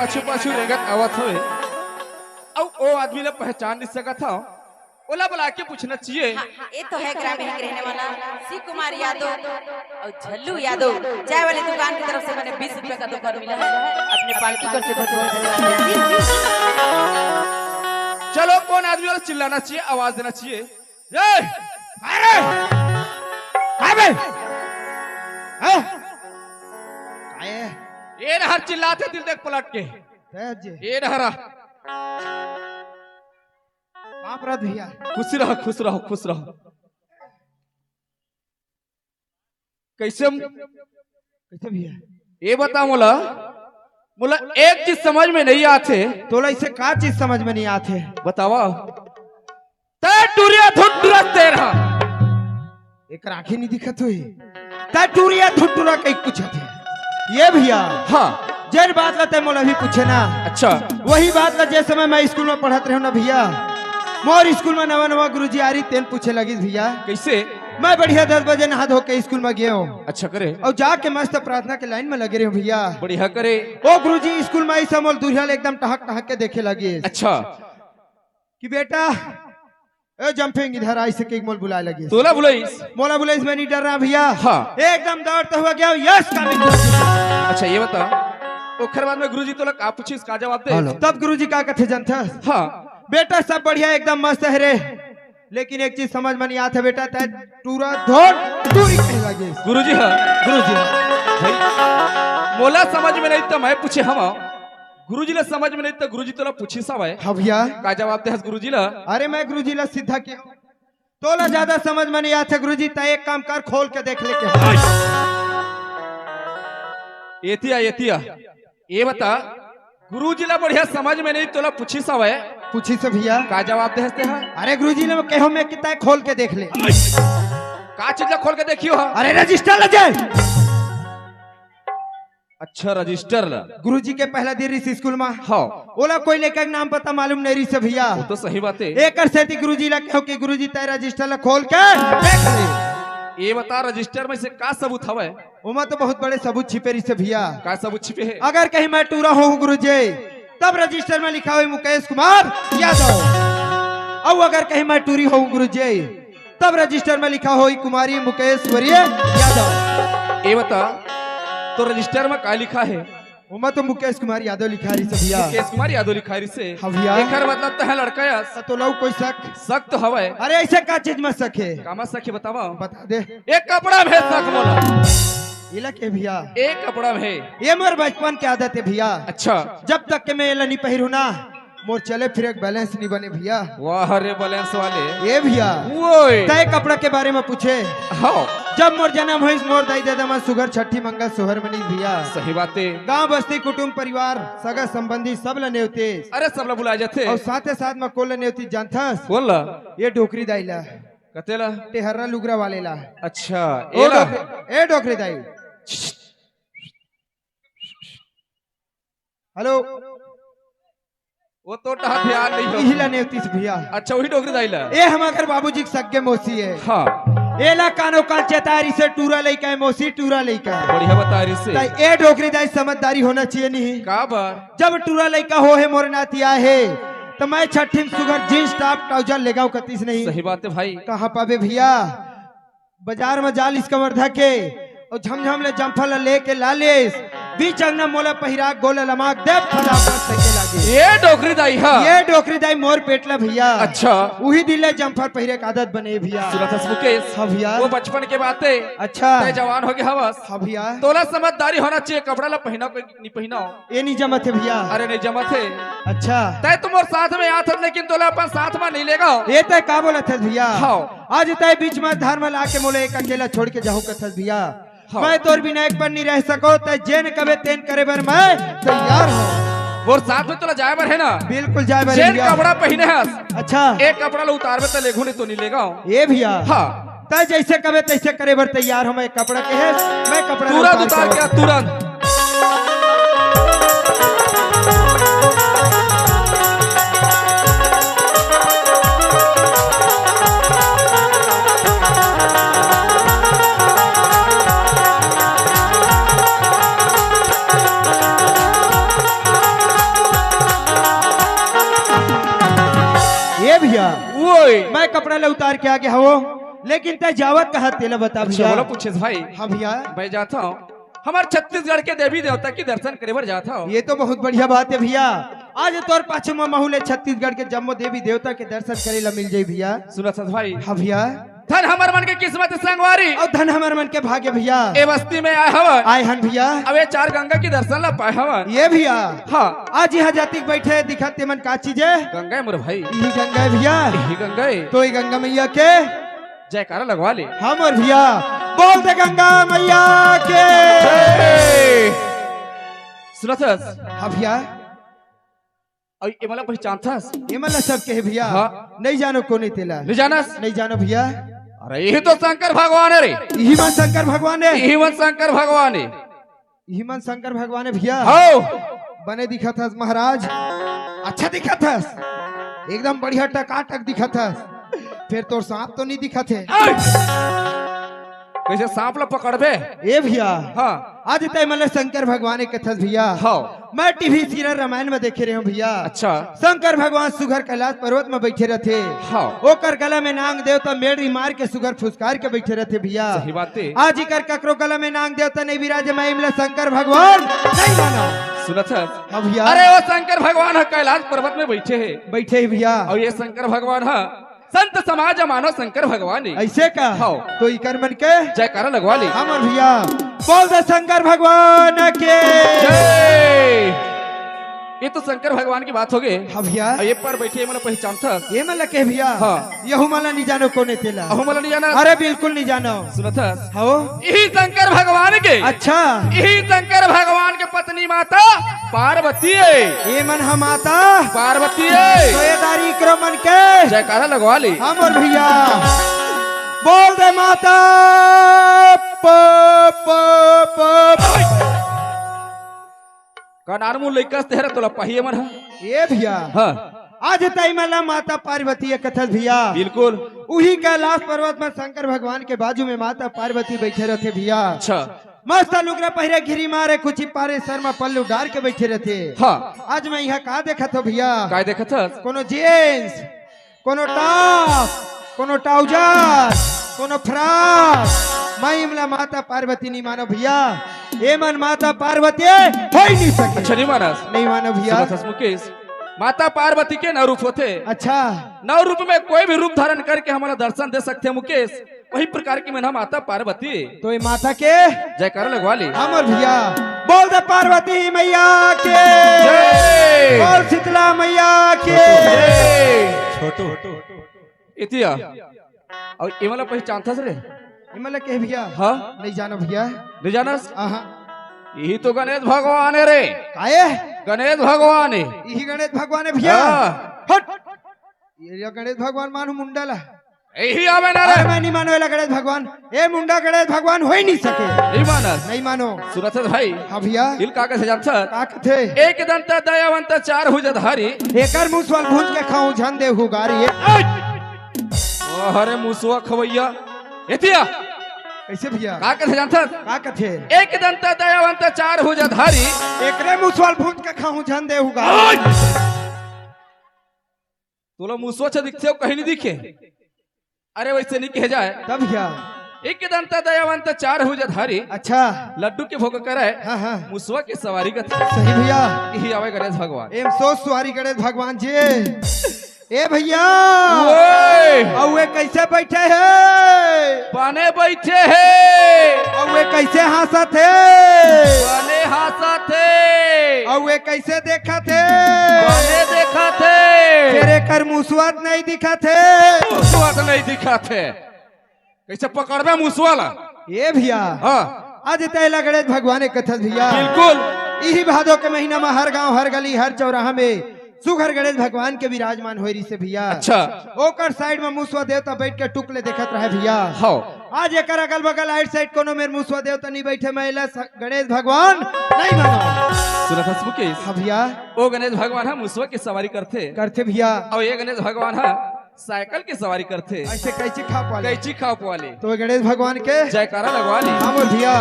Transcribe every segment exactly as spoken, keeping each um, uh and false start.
पाछू पाछू रेंगत आवत हवे, अउ ओ आदमी ला पहचान नहीं सकत हव, ओला बुला के पूछना चाहिए। हाँ, हाँ, ये तो है ग्रामीण के रहने वाला शिव कुमार यादव और झल्लू यादव चाय वाली दुकान की तरफ से मैंने बीस रुपए का दुकान मिला है, अपने पार्टी कर से बहुत बहुत धन्यवाद। चलो, कौन आदमी वाला चिल्लाना चाहिए, आवाज देना चाहिए। ए! अरे! अबे! हाँ? आए। ये ना हर चिल्लाते दिल देख पलट के। तेज। ये ना हरा। बाप रे भैया। खुश रहो, खुश रहो, खुश रहो। कैसे हम, कैसे भैया? ये बता मोला, मोला एक चीज समझ में नहीं आथे। तोला इसे का चीज समझ में नहीं आथे? बतावा। तै टुरिया धुन टुरा तेरा। एक आंखें नहीं दिखत हुई। तै टुरिया धुन टुरा कई पूछत हे। ये भैया। हाँ। जेन बात ला तै मोला भी पूछे ना। अच्छा। वही बात ला जे समय मैं स्कूल में पढ़त रहूं ना भैया, मोर स्कूल में नवा नवा गुरुजी आ रही तेन पूछे लगिस भैया। कैसे? मैं बढ़िया दस बजे नहा धो के स्कूल में गयो। अच्छा करे। और जाके मस्त प्रार्थना के लाइन में लगे रहे भैया। बढ़िया करे। ओ गुरुजी स्कूल में ऐसा मोल दुरिहा ले एकदम टहक टहक के देखे लगिस। अच्छा। कि बेटा, ए जंपिंग इधर आ, इसे के मोल बुलाए लगिस। तोला बुलाइस? मोला बुलाइस, मैं नहीं डर रहा भैया। हाँ। एकदम दौड़ता हुआ गया, यस कमिंग। अच्छा ये बता, ओखर बाद में गुरुजी तोला का पूछिस, का जवाब दे? हेलो। तब गुरुजी का कथे जनथस? हाँ। बेटा सब बढ़िया, एकदम मस्त है रे, लेकिन एक चीज समझ में नहीं आथे बेटा, तै टूरा धोर टूरी कहे लगिस। गुरुजी हा। गुरुजी हा। भाई, मोला समझ में नहीं तो मैं पूछे हवा। गुरुजी ला समझ में नहीं तो गुरुजी तोला पूछिस हवय। हाँ भैया। का जवाब देहस गुरुजी ला? अरे मैं गुरुजी ला सीधा के तोला ज्यादा समझ में नहीं आथे गुरुजी, तै एक काम कर, खोल के देख ले के। एतिया, एतिया। ये बता, गुरुजी ला बढ़िया समझ में नहीं, तोला पूछिस हवय। पूछिस भैया। का जवाब देहस तेहा? अरे गुरुजी ने कहो मैं कितना खोल के देख ले। का चीज ला खोल के देखियो हा? अरे रजिस्टर ला जे। अच्छा, रजिस्टर ला। गुरुजी के पहला दिन रिहिस स्कूल में। हाँ। ओला कोई लइका के नाम पता मालूम नहीं रिहिस भैया। वो तो सही बात है। एकर सेती गुरुजी ला कहो कि गुरुजी तै रजिस्टर ला खोल के देख ले। ये बता, रजिस्टर में से का सबूत हवय? ओमा तो बहुत बड़े सबूत छिपे रिहिस भैया। का सबूत छिपे है? अगर कहीं मैं टूरा होहूँ गुरुजी, तब रजिस्टर में लिखा होही मुकेश कुमार यादव। अउ अगर कहीं मैं टूरी होहूँ गुरुजी, तब रजिस्टर में लिखा होही कुमारी मुकेश्वरी यादव। ये बता, तो रजिस्टर में का लिखा है? ओमा तो मुकेश कुमार यादव लिखा रिहिस भैया। मुकेश कुमार यादव लिखा रिहिस। हाँ भैया। एकर मतलब तो है लड़का यस। तो लऊ कोई शक? शक तो हवय। अरे ऐसे का चीज में शक है? का में शक है बतावा? बता दे। एक कपड़ा में शक मोला। इला के भैया? एक कपड़ा में। ये मोर बचपन के आदत है भैया। अच्छा। जब तक के मैं एला नहीं पहिरू ना, मोर चले फिरे के बैलेंस नहीं बने भैया। वाह रे बैलेंस वाले। ए भैया, ओए। तय कपड़ा के बारे में पूछे। हाँ। जब मोर जन्म होइस, मोर दाई ददा मन सुघर छट्ठी मंगा सोहर मनीस भैया। सही बात है। गांव बस्ती कुटुंब परिवार सगा संबंधी सब ल नेवते। अरे सब ल बुलाए जाथे। और साथे साथ में कोन ल नेवती जानथस? कोन ल? ये डोकरी दाई ला। कते ला? टेहर्रा लुगरा वाले ला। अच्छा, ओ ए ला। डोकरी, ए डोकरी दाई। हेलो। वो तो डहा ध्यान नहीं हो। इही ला नेवतीस भैया। अच्छा, वही डोकरी दाई ला। ए हमार बाबूजी के सग्गे मौसी है। हाँ। एला कानो कान चेतारी से टूरा लइका है, मौसी टूरा लइका है। बढ़िया बता रही से। त ए डोकरी दाई समझदारी होना चाहिए नहीं। का बा? जब टूरा लइका हो है मोर नाती आए है, त मैं छट्ठी में सुघर जींस टॉप ट्राउजर लेगाव कतीस नहीं। सही बात है भाई। कहाँ पाबे भैया? बाजार में जालिस कमर धके, और झमझम ले जम्फर ला लेके लालिस, बीच अंगना मोला पहिरा गोला लमाक देव फटाफट सके लागे। ये डोकरी दाई हा। ये डोकरी दाई मोर पेटला भैया। अच्छा। उही दिन ले जम्फर पहिरे के आदत बने भैया। सुनत हस मुकेश? हाँ भैया। वो बचपन के बात है। अच्छा। तय जवान हो गया हवस। हाँ भैया। तोला समझदारी होना चाहिए, कपड़ा ला पहना कोई नहीं पहना। ये नहीं जमत है भैया। अरे नहीं जमत है। अच्छा। तय तुम और साथ में आत हस, लेकिन तोला अपन साथ में नहीं लेगा। ये तय का बोलत है भैया? हाँ। आज तय बीच में धार में लाके मोले एक अकेला छोड़ के जाहू कथस भैया। हाँ। मैं तोर बिना एक पल नहीं रह सको, तय जेन कबे तेन करे बर मैं तैयार हूँ। मोर साथ में तोला जाए बर है ना? बिल्कुल जाए बर जेन भैया। कपड़ा पहिने हस। अच्छा। एक कपड़ा ला उतारबे त लेगू नहीं तो नहीं लेगा। ये भैया। हाँ। तय जैसे कबे तैसे करे बर तैयार हूँ मैं, कपड़ा के है, मैं कपड़ा ला तुरंत उतार उतार के के तुरंत। भैया, ओए। मैं कपड़ा ले उतार के आगे हवो, लेकिन तै जावत कहाँ तेला बता अच्छा, भैया। बोलो पूछे भाई। हाँ भैया। मैं जाता हूँ, हमार छत्तीसगढ़ के देवी देवता के दर्शन करे बर जाता हूँ। ये तो बहुत बढ़िया बात है भैया। आज तोर पाछू में महू ले छत्तीसगढ़ के जम्मो देवी देवता के दर्शन करे ला मिल जाई भैया। सुनत हस भाई। हाँ भैया। धन हमर मन के किस्मत संगवारी। अउ धन हमर मन के भाग्य भैया। ए बस्ती में आए हवन। आए हन भैया। अब ये चार गंगा के दर्शन ला पाए हवन। ये भैया। हाँ। आज यहाँ जातिक बैठे दिखत ते मन का चीज है? गंगा है मोर भाई। यही गंगा है भैया। यही गंगा है। तो ये गंगा मैया के जयकारा लगवा ले। हाँ मोर भैया। बोल दे गंगा मैया के। जय। सुनत हस? हाँ भैया। अउ एमन ला पहिचानथस? एमन ला सब कहे भैया। हाँ। नहीं जानो कोने तेला। नहीं जानस? नहीं जानो भैया। अरे यही तो शंकर भगवान है रे। यही मन शंकर भगवान है। यही मन शंकर भगवान है। यही मन शंकर भगवान है भैया। हो। बने दिखत हस महाराज। अच्छा दिखत हस। एकदम बढ़िया टकाटक दिखत हस। फिर तोर सांप तो नहीं दिखत है। ऐ! कैसे सांप ला पकड़बे? ए भैया। हाँ। आज तय मन ला शंकर भगवान के कथस भैया। हाँ। मैं टीवी सीरियल रामायण में देखे रहे हूँ भैया। अच्छा। शंकर भगवान सुघर कैलाश पर्वत में बैठे रहते। हाँ। ओकर गला में नांग देवता मेड़ी मार के सुघर फुसकार के बैठे रहते भैया। सही बात है। आज इकर ककरो गला में नांग देवता नहीं विराजे, मैं इमला शंकर भगवान नहीं मानो। सुनत हस? हाँ भैया। अरे वो शंकर भगवान है कैलाश पर्वत में बैठे है। बैठे है भैया। और ये शंकर भगवान है संत समाज मानो शंकर भगवान ही। ऐसे का? हाँ। तो इकर मन के जयकारा लगवा ले। हमर भैया बोल दे शंकर भगवान के जय। ये तो शंकर भगवान की बात हो गई। हाँ भैया। ये पर बैठे ये मन ला पहिचानथस? ये मन ला कहे भैया। हाँ। यहू मन ला नहीं जानो कोने तेला। अहू मन ला नहीं जाना? अरे बिल्कुल नहीं जानो। सुनत हस? हाँ। यही शंकर भगवान के। अच्छा। यही शंकर भगवान के पत्नी माता पार्वती है। ये मन हा माता पार्वती है। तो ये दारी इकरो मन के जयकारा लगवा ले। हमर भैया बोल दे माता प, प, प, प। का नानमुन लइका से तेरा तोला पहिए मन ह? ये भैया। हाँ। आज तय मन ला माता पार्वती के कथस भैया। बिल्कुल। उही कैलाश पर्वत में शंकर भगवान के बाजू में माता पार्वती बैठे रहते भैया। अच्छा। मस्त लुगरा पहिरे, घिरी मारे, कुची पारे, सर म पल्लू डार के बैठे रहते। हाँ। आज मैं यहाँ का देखत हो भैया? काय देखत हस? कोनो जेंट्स, कोनो टॉप, कोनो ट्राउजर, कोनो फ्रॉक, मैं इमला माता पार्वती नहीं मानो भैया। ए मन माता पार्वती होई नहीं सके। अच्छा, नहीं मानस? नहीं मानो भैया। सुनत हस मुकेश, माता पार्वती के नौ रूप होते। अच्छा। नौ रूप में कोई भी रूप धारण करके हमला दर्शन दे सकते मुकेश। वही प्रकार की मन ह माता पार्वती। तो ये माता के जयकारा लगवा ले। हमर भैया बोल दे पार्वती मैया के जय। बोल शीतला मैया के जय। छोटू। इतिया। अउ इमला पहिचानथस रे? इमला के भैया? हाँ। नहीं जानो भैया। नहीं जानस? आहा। यही तो गणेश भगवान है रे। काये? गणेश भगवान है। यही गणेश भगवान है भैया। हाँ। हट। ये गणेश भगवान मानू मुंडा ला। यही आवे ना रे। अरे मैं नहीं मानो एला गणेश भगवान। ए मुंडा गणेश भगवान हो ही नहीं सके। नहीं मानस। नहीं मानो। सुनत हस भाई। हाँ भैया। इल का कथे जानत हस? का कथे? एक दंत दयावंत चार भुजधारी। एकर मुसवा ल भूंज के खाऊं झन दे हुगारी। ए, अरे मुसवा खवैया। एतिया। कैसे भैया? का कथे जानत हस? का कथे? एक दंत दयावंत चार भुजधारी। एकरे मुसवा ल भूंज के खाऊं झन दे हुगारी। तोला मुसवा अच्छा दिखथे, कहीं नहीं दिखे। अरे वैसे नहीं कहे जाए। तब भैया। एक दंत दयावंत चार भुजधारी। अच्छा। लड्डू के भोग करे। हाँ, हाँ। मुसवा के सवारी कथे। सही भैया। यही आवे गणेश भगवान। एम सो सवारी गणेश भगवान जी। ए भैया। ओए। अउ वे कैसे बैठे हे? बने बैठे हे। अउ वे कैसे हाँसत हे? बने हाँसत हे। अउ वे कैसे देखत हे? बने देखत हे। फेर एकर मुसवा त नहीं दिखत हे। मुसवा त नहीं दिखत हे। कैसे पकड़बे मुसवा ला? ए भैया। हाँ। आज तैला गणेश भगवान के कथस भैया। बिल्कुल। इही भादो के महीना में हर गांव, हर गली, हर चौराहा में सुघर गणेश भगवान के विराजमान होय रहिसे भैया। अच्छा। ओकर साइड में मुसवा देवता बैठ के टुकले देखत रहे भैया। हाँ। आज एकर अगल बगल आइट साइड कोनो मेर मुसवा देवता नहीं बैठे, मैं एला स-, गणेश भगवान नहीं मानो। सुनत हस मुकेश? हाँ भैया। ओ गणेश भगवान ह मुसवा के सवारी करथे। करथे भैया। अउ ये गणेश भगवान ह साइकिल के सवारी करथे। ऐसे कैंची खाप वाले। कैंची खाप वाले। तो गणेश भगवान के जयकारा लगवा ली। हाँ बोल भैया।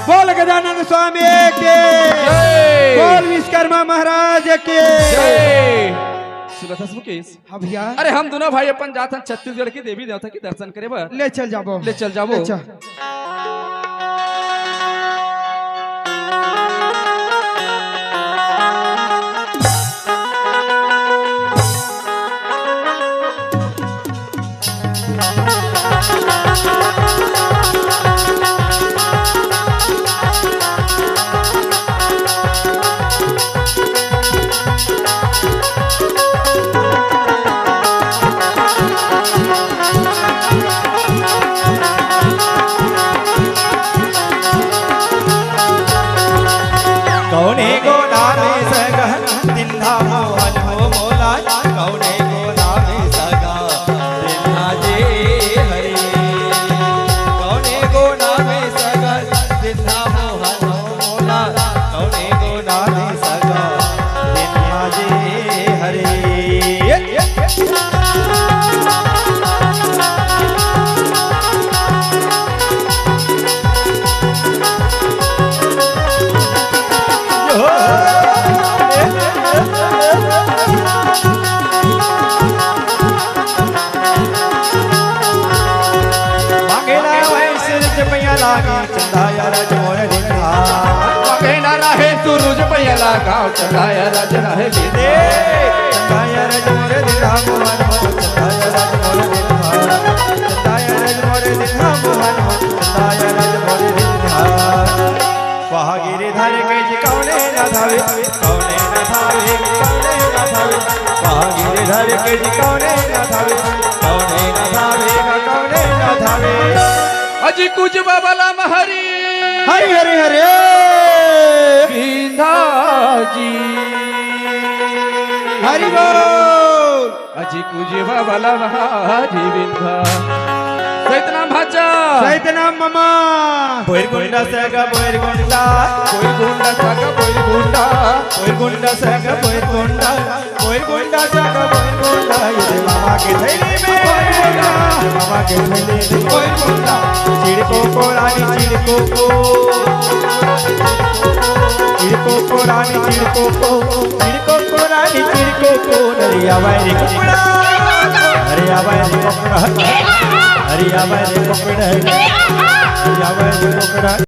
बोल गजानन स्वामी के। जय। बोल विश्वकर्मा महाराज के। जय। सुनत हस मुकेश? हाँ भैया। अरे हम दोनों भाई अपन जात हन छत्तीसगढ़ के देवी देवता के दर्शन करे बर। ले चल जाबो। ले चल जाबो। ले चल। कौने गोदा में सगा दिन्हा मोहन हो मोला, कौने गोदा में सगा दिन्हा जे हरे। कौने गोदा में सगा दिन्हा मोहन हो मोला, कौने गोदा में सगा दिन्हा जे हरे। मांगेला वही सूरज पैया लागी, चंदा यार जोर दिखा। मांगेला रहे सूरज पैया लागा, चंदा यार रज रहे बिंदे। चंदा यार जोर दिखा मोहन हो, चंदा यार जोर दिखा। चंदा यार जोर दिखा मोहन हो, चंदा यार जोर दिखा। वह गिरधर के जी कौने न धावे, कौने न धावे, कौने न धावे। वह गिरधर के जी कौने न धावे, कौने न धावे, कौने न धावे। अजी कुछ बाबा लाम हरी। हरी हरी हरी। बिंधा जी। हरि बोल। अजी कुजेवा वाला महारी विंधा। सैतनाम भाचा। सैतनाम मामा। बोरगुंडा सगा बोरगुंडा। बोरगुंडा सगा बोरगुंडा। बोरगुंडा सगा बोरगुंडा। बोरगुंडा सगा बोरगुंडा। ये मामा के थैली में बोरगुंडा। मामा के थैली में बोरगुंडा। चिड़को को रानी चिड़को को। चिड़को को रानी चिड़को को। चिड़को को रानी चिड़को को। अरे आवा रे कुकड़ा। अरे आवा रे कुकड़ा। अरे आवा रे कुकड़ा। अरे आवा रे कुकड़ा।